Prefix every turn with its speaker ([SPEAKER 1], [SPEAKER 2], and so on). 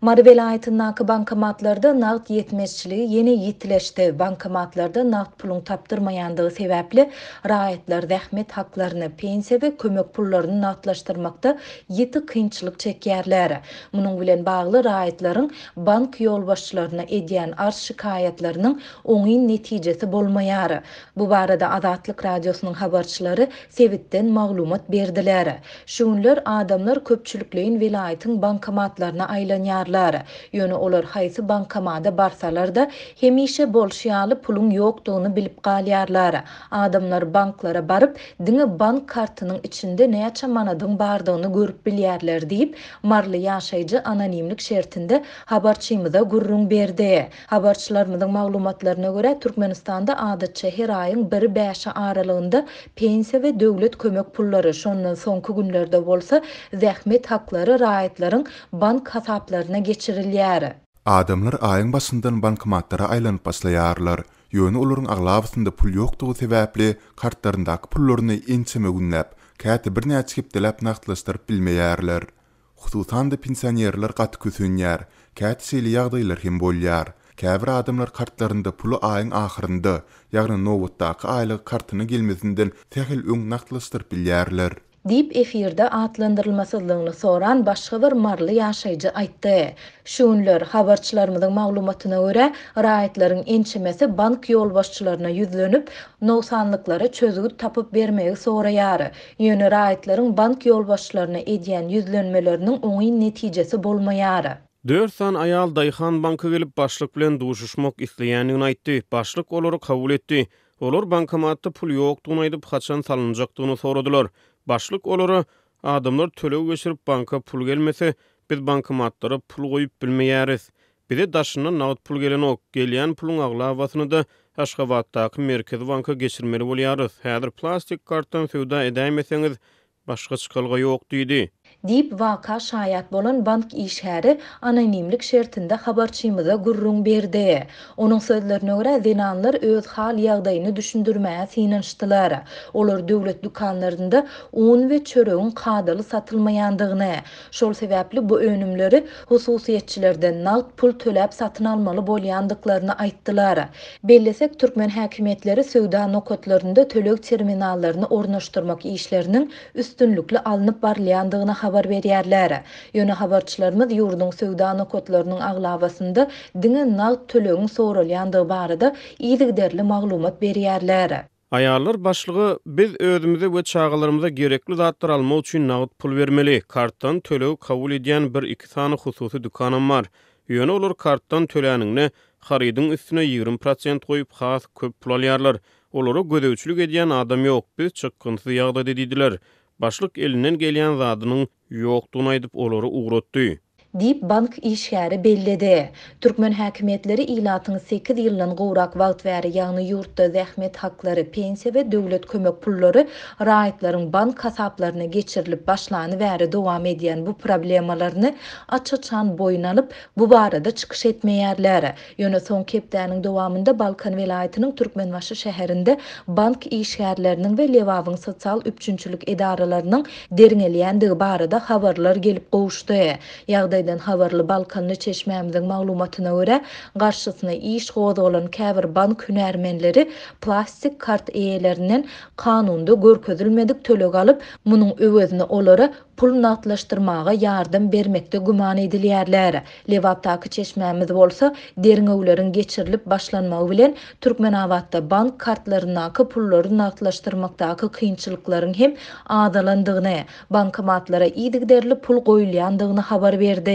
[SPEAKER 1] Mary welaýatyndaky bankomatlarda nagt ýetmezçiligi ýene ýitileşdi. Bankomatlarda nagt puluň tapdyrmaýandygy sebäpli, raýatlar zähmet haklaryny, pensiýa we kömek pullaryny nagtlaşdyrmakda ýiti kynçylyk çekýärler. Munuň bilen bagly raýatlaryň bank ýolbaşçylaryna edýän arz-şikaýatlarynyň oňyn netijesi bolmaýar. Bu barada Azatlyk Radiosynyň habarçylary sebitden maglumat berdiler. Şu günler adamlar köpçülikleýin welaýatyň bankomatlaryna aýlanýarlar. Ýöne olar haýsy bankomada barsalar-da, hemişe bolşy ýaly puluň ýokdugyny bilip galýarlar. Adamlar banklara baryp, diňe bank kartynyň içinde näçe manadyň bardygyny görüp bilýärler diýip, maryly ýaşaýjy anonimlik şertinde habarçymyza gürrüň berdi. Habarçylarymyzyň maglumatlaryna görä, Türkmenistanda adatça her aýyň biri-bäşi aralygynda pensiýa we döwlet kömek pullary, şondan soňky günlerde bolsa zähmet haklary raýatlaryň bank hasaplaryna geçirilýär.
[SPEAKER 2] Adamlar aýyň başyndan bankomatlara aýlanyp başlaýarlar. Ýöne olaryň aglabasynda pul ýokdugy sebäpli, kartlaryndaky pullaryny ençeme günläp, käte birnäçe hepdeläp nagtlaşdyryp bilmeýärler. Hususan-da pensionerler gaty kösenýär. Käte şeýle ýagdaýlar hem bolýar. Käbir adamlar kartlarynda puly aýyň ahyrynda, ýagny nobatdaky aýlygy kartyna gelmezinden sähel öň nagtlaşdyryp bilýärler.
[SPEAKER 1] Diýip, efirde atlandyrylmasyzlygyny soran başga bir maryly ýaşaýjy aýtdy. Şu günler, habarçylarymyzyň maglumatyna görä, raýatlaryň ençemesi bank ýolbaşçylaryna ýüzlenip, nogsanlyklara çözgüt tapyp bermegi soraýar. Ýöne raýatlaryň bank ýolbaşçylaryna edýän ýüzlenmeleriniň oňyn netijesi bolmaýar.
[SPEAKER 3] Dört sany aýal daýhan banka gelip, başlyk bilen duşuşmak isleýändigini aýtdy. Başlyk olary kabul etdi. Olar bankomatda pul ýokdugyny aýdyp, haçan salynjakdygyny soradylar. Başlyk olara, Adamlar töleg geçirip, banka pul gelmese, biz bankomatlara pul goýup bilmeýäris. Bize daşyndan nagt pul gelenok. Gelýän puluň aglabasyny-da Aşgabatdaky Merkezi banka geçirmeli bolýarys. Häzir plastik kartdan söwda edäýmeseňiz, başga çykalga ýok diýdi.
[SPEAKER 1] Diýip, waka şaýat bolan bank işgäri anonimlik şertinde habarçymyza gürrüň berdi. Onuň sözlerine görä, zenanlar öz hal-ýagdaýyny düşündirmäge synanyşdylar. Olar döwlet dükanlarynda un we çöregiň kadaly satylmaýandygyny, Şol sebäpli bu önümleri hususyýetçilerden nagt pul töläp satyn almaly bolýandyklaryny aýtdylar. Bellesek, türkmen häkimiýetleri söwda nokatlarynda töleg terminallaryny ornaşdyrmak işleriniň üstünlikli alnyp barylýandygyny habar berýärler. Ýöne habarçylarymyz ýurduň söwda nokatlarynyň aglabasynda diňe nagt tölegiň soralýandygy barada yzygiderli maglumat berýärler.
[SPEAKER 3] Aýallar başlyga, Biz özümize we çagalarymyza gerekli zatlary almak üçin nagt pul bermeli. Kartdan töleg kabul edýän bir-iki sany hususy dükanam bar. Ýöne olar kartdan töläniňde, harydyň üstüne 20 prosent goýup, has köp pul alýarlar. Olara gözegçilik edýän adam ýok. Biz çykgynsyz ýagdaýda diýdiler. Başlyk elinden gelýän zadynyň ýokdugyny aýdyp, olary ugratdy.
[SPEAKER 1] Diýip, bank işgäri belledi. Türkmen häkimiýetleri ilatyň sekiz ýyldan gowrak wagt bäri, ýagny ýurtda zähmet haklary, pensiýa we döwlet kömek pullary raýatlaryň bank hasaplaryna geçirilip başlany bäri dowam edýän bu problemalaryny aç-açan boýun alyp, bu barada çykyş etmeýärler. Ýöne soňky hepdäniň dowamynda Balkan welaýatynyň Türkmenbaşy şäherinde bank işgärleriniň we Lebabyň sosial üpjünçilik edaralarynyň derňelýändigi barada habarlar gelip gowuşdy. Ýagdaýdan habarly balkanly çeşmämiziň maglumatyna görä, garşysyna iş gozgalan käbir bank hünärmenleri plastik kart eýelerinden kanunda görkezilmedik töleg alyp, munuň öwezine olara pul nagtlaşdyrmaga ýardam bermekde güman edilýärler. Lebapdaky çeşmämiz bolsa, derňewleriň geçirilip başlanmagy bilen, Türkmenabatda bank kartlaryndaky pullary nagtlaşdyrmakdaky kynçylyklaryň hem azalandygyny, bankomatlara yzygiderli pul goýulýandygyny habar berdi.